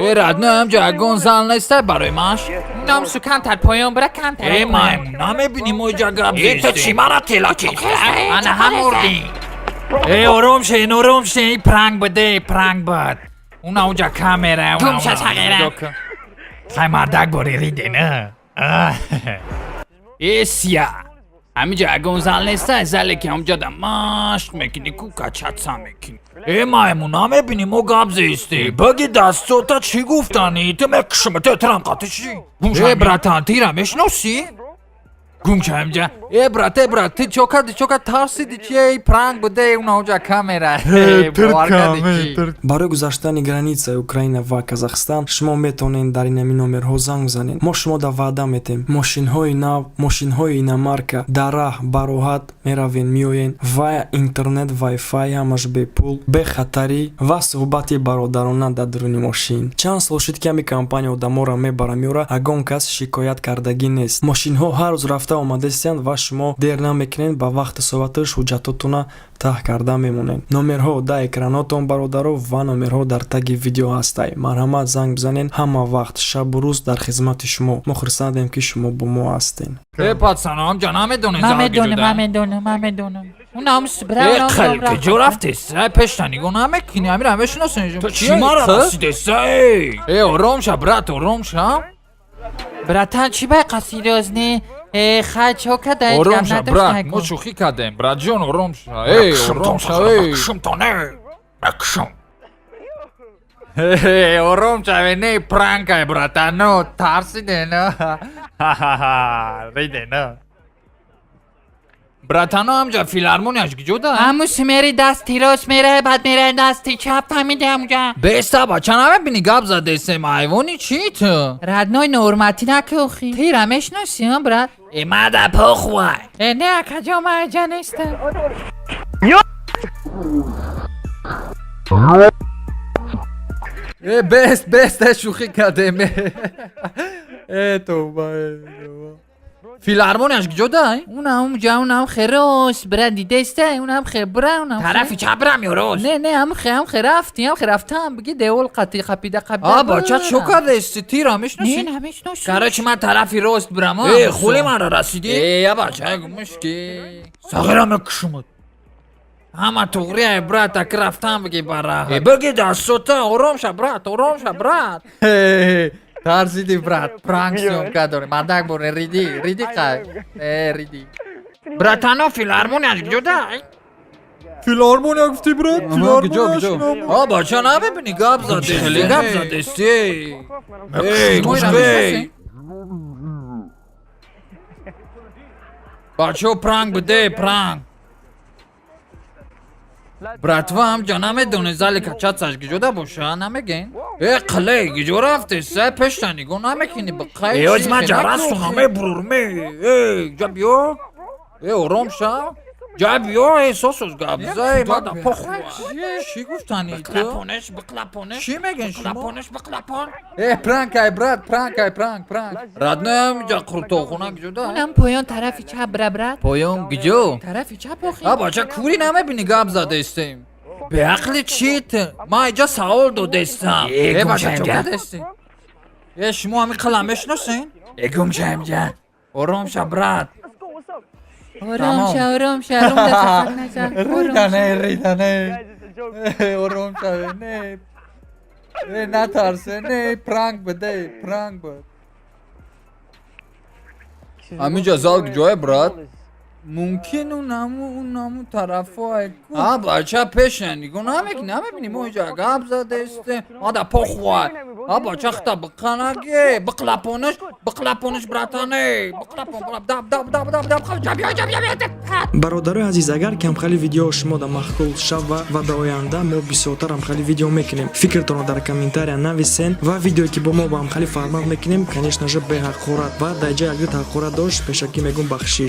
Э, родной, ҳамҷа ягон зал неста барои маш? Нам су камтар поён бира, камтар. Э, маймун, намебинӣ, мо иҷа гап Э, ту чӣ мара тела? Ана ҳам урдӣ. Э, ором шен, ором шен, пранк буде, пранк буд. Уна уҷа камера. Гум ша, сағира. Хай, мардак, бори риде на. Э, сия. Ҳамиҷа ягон зал неста, зале ки ҳамҷада машқ мекунӣ ку, качаться мекунӣ? Э, маймун, намебинӣ, мо гап зестӣ. Баги дастсота чӣ гуфтанӣ? Ту мекушам, ту трам қатишӣ. Э, братан, тира мешиносӣ? Гум ша ҳамҷа. Э, брат, э, брат, ты чё кардӣ, чё кардӣ, тарсиди чи? Эй, пранк буде, уна уҷа камера. Э, бовар кардӣ чӣ? Барои гузаштани границаи Украина ва Казахстан шумо метавонед дар инами номерҳо занг занед. Мо шумо да ваъда метем: мошинҳои нав, мошинҳои иномарка, дар раҳ бароҳат меравен, меоен ва интернет, вайфай, ҳамаш бепул, бехатарӣ ва суҳбати бародарона дар дуруни мошин. Чанд сол шуд, ки ҳами компания одаморо мебара, меора, ягон кас шикоят кардагӣ нест. Мошинҳо ҳар рӯз рафта омадастиянд ва шумо дер намекунед, ба вақту соаташ ҳуҷҷатотона таҳ карда мемонед. Номерҳо дар экранотон, бародаро, ва номерҳо дар таги видео ҳастай. Марҳамат, занг бизанед. Ҳама вақт, шабу рӯз дар хизмати шумо. Мо хурсандем, ки шумо бо мо ҳастед. Э, пацано, ҳамҷа намедонед Ман зал медонам, гиҷуда? ман медонам, ман медонам. Унам су бира, Э, унам хел, бира. киҷо рафтес? Ай, пешта нигоҳ намекунӣ, ҳамира мешиносен? Ту чӣ мара расидеса, эй? Э, ором ша, брат, ором ша. Братан, чӣ бай қасирёзни? Э, хай, чо када? Ором ша, брат, мо шӯхӣ кардем, братҷон, ором ша. Эй, ором ша, эй. Мекушам. Э, ором шаве, не, пранкай, братано, тарсидено. Ридено. Братано, ҳамҷа филармонияш киҷода? Ҳаму сумери дасти рост мерай, баъд мерай дасти чап, фаҳмиди ҳамуҷа. Беста, бача, намебинӣ, гап задесем, ҳайвони чӣ ту? Родной, ноҳурматӣ накӯхӣ. Тира мешиносӣ, а, брат? Э, мада похуай. Э, не, акаҷо, ман аҷа нестам. Э, бест, бест, э, шӯхӣ кардем. Э, тоба, э, тоба. Филармонияш киҷода? Унам ҷа, унам хе рост бира, дидеста, унам хе бира, унам. Тарафи чап бирам ё рост? Не, не, ҳам хе, ҳам хе рафти, ҳам хе рафтам, биги девол қати қапида қапида. А, бача, чо кардести? Тира мешиносӣ? Не, намешиносам. Короче, ман тарафи рост бирам. Э, хули мара расидӣ? Э, я бача, гумуш ки. Сағира, мекушамат. Ҳама туғрия, брат, ак рафтам биги бара. Э, баги дастсота. Ором ша, брат, ором ша, брат. Тарсиди, брат, пранк съёмка дорем. Мардак боре, риди, риди, қай. Э, риди. Братано, филармонияш киҷода? Филармония гуфти, брат? Филармонияш. А, бача, намебинӣ, гап задести? Хеле Гап задести. Эй, эй. Бачо, пранк буде, пранк. Братва, ҳамҷа намедонед зали качаться киҷода боша, намеген? Э, қиле, киҷо рафтеса? Пешта нигоҳ намекунӣ, биқай. Э, оз ман ҷарасона мебурурме. Э, ҷа биё. Э, ором ша. Ҷа биё, э, сосос гап зай, мада похуй. Чӣ гуфтанӣ ту? Биқлапонеш, биқлапонеш. Чӣ мегӯен шумо? Биқлапонеш, биқлапон. Э, пранк ай, брат, пранк ай, пранк, пранк. Родной, ҳамҷа қуртоқхона киҷода? Унам поён тарафи чап бира, брат. Поён киҷо? Тарафи чап охи. А, бача, кури, намебинӣ, гап задестем. Беақли чӣ ту? Ман иҷа савол додестам. Э, Э, бача, гумша. чо кардестӣ? Э, шумо ҳамин қила мешиносен? Э, гумша инҷа. Ором ша, брат. Ором ша, ором ша, ором да сафар назан. Ором ша. Рида, не, рида, не. Э, ором шаве, не. Э, натарсе, не, пранк буде, пранк буд. Ҳаминҷа зал куҷое, брат? Мумкин унаму тарафо. А, бача, пеша нигоҳ намекунӣ, намебинӣ, мо инҷа гап задестем. Ада похуай. А, бача, хта биқанаге, биқлапониш, биқлапониш, братане, биқлапон, даб, даб, даб, даб, даб, ҷа биё, ҷа биё, биё. Бародарои азиз, агар камхали видео шумо да маъқул шава ва дар оянда мо бисёртар ҳамхали видео мекунем, фикртонро дар комментария нависен ва видеое ки бо мо ба ҳамхали формат мекунем, конечно же, беҳақорат, ва дар ҷа якду ҳақорат дошт, пешакӣ мегӯм, бахшиш.